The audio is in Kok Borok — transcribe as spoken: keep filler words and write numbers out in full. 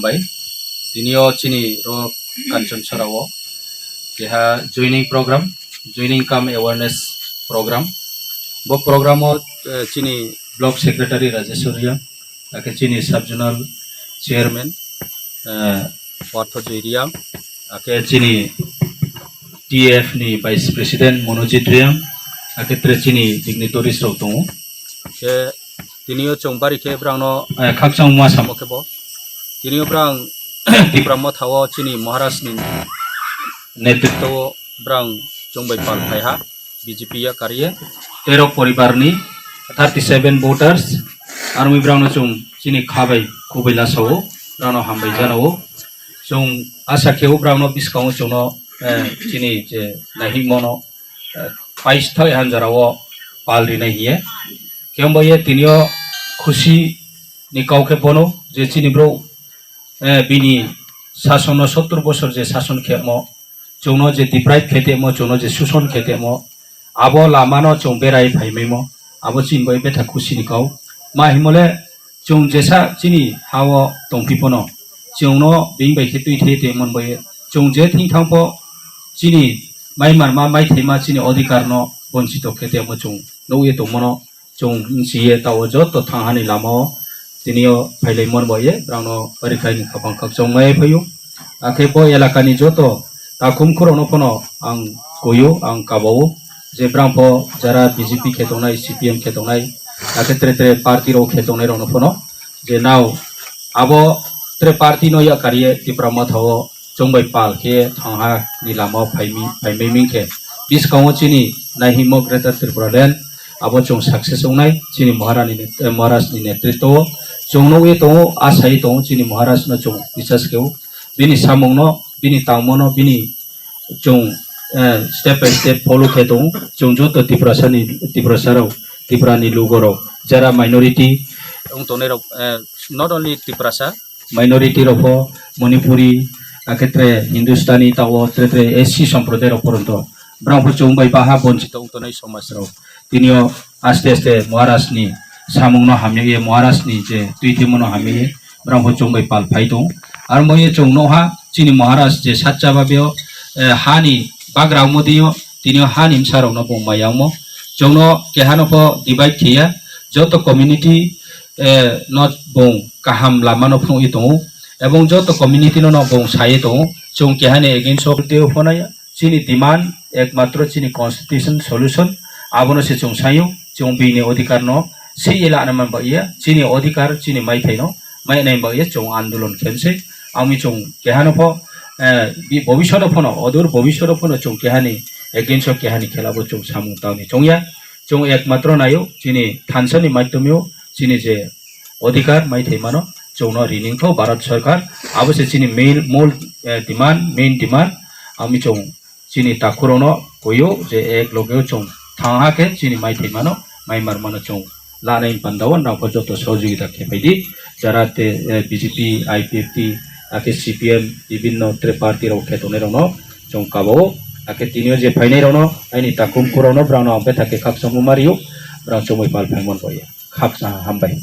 Bai, tini o chini ro Kanchanchara o keha joining program, joining cum awareness program. Bo program o, eh, chini block secretary Rajeswar Reang, ake chini sub zonal chairman, eh, Partho Joy Reang, ake chini T F ni vice president Monojit Reang, ake tre chini dignitaries rok tongo. Ke tini o chwng bari khe brang no, eh, khakchang ma samo khe bo. Tini o brang Tipra Motha o chini Maharaj ni netritwo o brang chwng bai pal phai ha B J P ya kariye. Tero poribar ni thirty seven voters, armi brang no chwng chini kha bai kubai lasa o, brang no hambai jana o. Chwng asa khe o brang no bwskango chwng no, eh, chini je naihimo no, eh, paisthoi hanjara o pal rinai hiye. Khe wngbaye tini o khusi ni kau khe bono je chini bro, eh, bini sason no sottor bosor je sason khemo, chwng no je deprive khe temo, chwng no je suson khe temo, abo lama no chwng berai phai maimo, abo chini bai betha khusi ni kau. Ma himole chwng jesa chini ha o tongpi pono, chwng no bini bai khe twi thai temo bai chwng je thing thang po chini mai marma mai thaima chini odhikar no bonchito khe temo chwng nugwi tongmano. Chwng wngsi ye tao joto thang hani lama o tini o phailai mon bo ye, brang no bari khai ni khapang khakchang mai phaio. Akhe bo elaka ni joto takhum khorok no phano ang koio, ang kabao je brang pho jara B J P khe tongnai, C P M khe tongnai, akhe tre tre party rok khe tongnai rok no phano je nao abo tre party no ya kariye Tipra Motha o chwng bai pal khe thangha ni lama o phaimi, phaimai ming khe bwskango chini naihimo Greater Tripura Land abo chwng success wngnai chini Maharani net-, eh, Maharaj ni netritwo o chwng nugwi tongo, asai tongo chini Maharaj no chwng bisas khe o bini samung no, bini tangmo no, bini chwng, eh, step by step follow khe tongo. Chwng joto Tiprasa ni, Tiprasa rok, Tripura ni lugo rok, jara minority wng tongnai rok, eh, not only Tiprasa, minority rok pho, Manipuri, akhe tre Hindustani, tao tre tre S C somproday rok poronto brang pho chwng bai baha bonchito wng tongnai somaj rok. Tini o aste aste Maharaj ni samung no hamya ye, Maharaj ni je twi thimo no hamya ye, brang pho chwng bai pal phai tong. Ar mo ye chwng no ha chini Maharaj je sacha ba beo, eh, ha ni bagra mo tini o, tini o ha ni bwsa rok no bo maya mo. Chwng no keha no pho divide khiya, joto community, eh, no bung kaham lama no phunugwi tongo, ebong joto community no, no bung sai tongo, chwng keha ni against o tei phano ya. Chini demand ekmatro chini constitution solution, abono se chwng sayo, chwng bini odhikar no se ila na man ba iya, chini odhikar, chini maithai no mai nai ba iya, chwng andolon khem se, ami chwng keha no pho, eh, bi-, bobisot o phano, odur bobisot o phano chwng keha ni against o keha ni khela bo chwng samung tang ni chwng ya, chwng ekmatro nayo, chini thansa ni maitwmio, chini je odhikar maithai mano, chwng no rining tho Bharat Sarkar, abo se chini main, mol, eh, demand, main demand, ami chwng chini takhurokno koyo je ek logeo chwng thang ha khe chini maithai mano, mai mar mano chwng lanai panda o nangkho joto sohojogita khe phaidi, jara te, eh, B J P, I P F T, akhe C P M, bibinno tre party rok khe tongnai rokno chwng kabao, akhe tini o je phainai rokno, aini takhum khurokno, brangno ang bethak khe khakchangma mario, brang chumui pal phaimon boya. Khakchang hambai.